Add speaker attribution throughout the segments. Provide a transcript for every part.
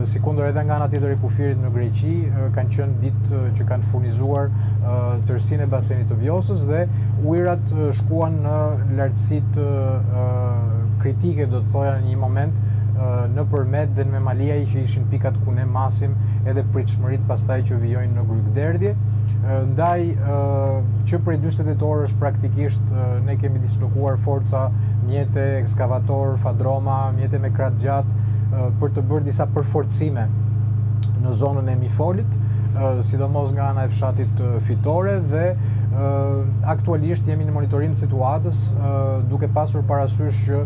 Speaker 1: Sikundër edhe nga ana tjetër e kufirit në Greqi, kanë qenë ditë që kanë furnizuar tërësinë e basenit të Vjosës dhe ujërat shkuan në lartësitë kritike, do të thoja në një moment, në Përmet dhe në Memaliaj që ishin pikat ku ne masim edhe pritshmëritë pastaj që vijojnë në grykëderdhje. Ndaj që prej 48 orësh praktikisht ne kemi dislokuar forca, mjete, ekskavatorë, fadroma, mjete me krah të gjatë për të bërë disa përforcime në zonën e Mifolit, sidomos nga ana e fshatit Fitore dhe aktualisht jemi në monitorim të situatës duke pasur parasysh që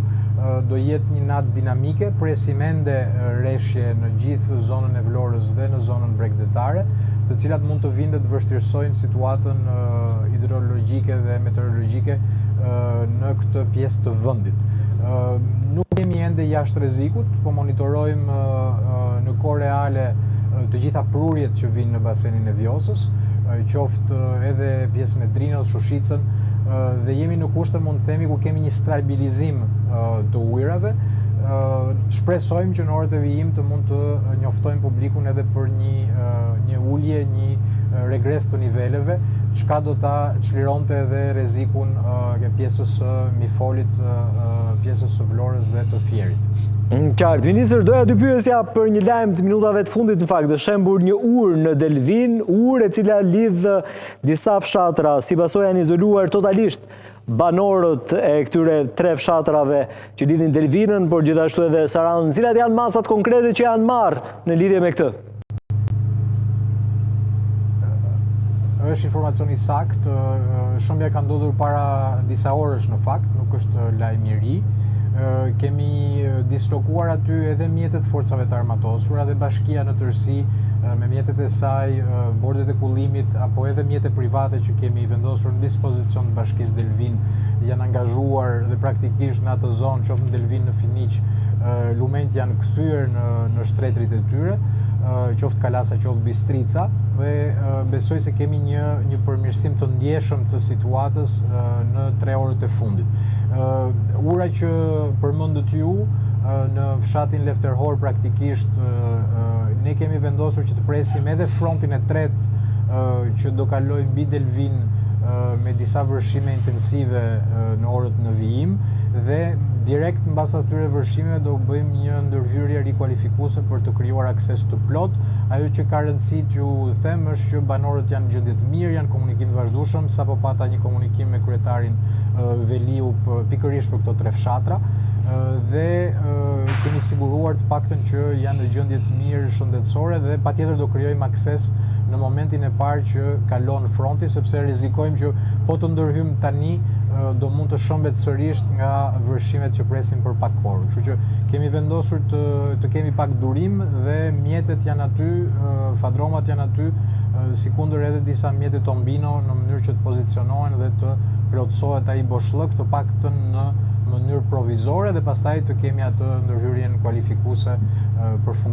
Speaker 1: do jetë një natë dinamike, presim ende reshje në gjithë zonën e Vlorës dhe në zonën bregdetare, të cilat mund të vijnë dhe të vështirësojnë situatën hidrologjike dhe meteorologjike në këtë pjesë të vendit. Nuk jemi ende jashtë rrezikut, po monitorojmë në kohë reale të gjitha prurjet që vijnë në basenin e Vjosës, qoftë edhe pjesën e Drinos, Shushicën, dhe jemi në kushte mund të themi ku kemi një stabilizim të ujërave. Shpresojmë që në orët e vijim të mund të njoftojmë publikun edhe për një një ulje, një regres të niveleve, çka do ta çlironte edhe rrezikun e pjesës së Mifolit, pjesës së Vlorës dhe të Fierit.
Speaker 2: Qartë. Ministër, doja t'ju pyesja për një lajm të minutave të fundit në fakt, është shembur një urë në Delvinë, urë e cila lidh disa fshatra, si pasojë janë izoluar totalisht banorët e këtyre tre fshatrave që lidhin Delvinën, por gjithashtu edhe Sarandën. Cilat janë masat konkrete që janë marrë në lidhje me këtë?
Speaker 1: Është informacion i saktë, shembja ka ndodhur para disa orësh në fakt, nuk është lajm i ri. Kemi dislokuar aty edhe mjetet e forcave të armatosura dhe bashkia në tërësi me mjetet e saj, bordet e kullimit apo edhe mjete private që kemi vendosur në dispozicion të bashkisë Delvinë janë angazhuar dhe praktikisht në atë zonë, qoftë në Delvinë në Finiq, lumenjtë janë kthyer në në shtretërit e tyre, qoftë Kalasa, qoftë Bistrica dhe besoj se kemi një një përmirësim të ndjeshëm të situatës në tre orët e fundit. Ura që përmendët ju në fshatin Lefterhor praktikisht ne kemi vendosur që të presim edhe frontin e tretë që do kalojë mbi Delvinë me disa vërshime intensive në orët në vijim dhe direkt mbas atyre vërshimeve do bëjmë një ndërhyrje rikualifikuese për të krijuar akses të plotë. Ajo që ka rëndësi t'ju them është që banorët janë në gjendje të mirë, janë në komunikim të vazhdueshëm, sapo pata një komunikim me kryetarin Veliu pikërisht për këto tre fshatra dhe kemi siguruar të paktën që janë në gjendje të mirë shëndetësore dhe patjetër do krijojmë akses në momentin e parë që kalon fronti sepse rrezikojmë që po të ndërhyjmë tani do mund të shembet sërish nga vërshimet që presim për pak orë. Kështu që kemi vendosur të të kemi pak durim dhe mjetet janë aty, fadromat janë aty, sikundër edhe disa mjete tombino në mënyrë që të pozicionohen dhe të plotësohet ai boshllëk të paktën në mënyrë provizore dhe pastaj të kemi atë ndërhyrjen kualifikuese përfundimtare.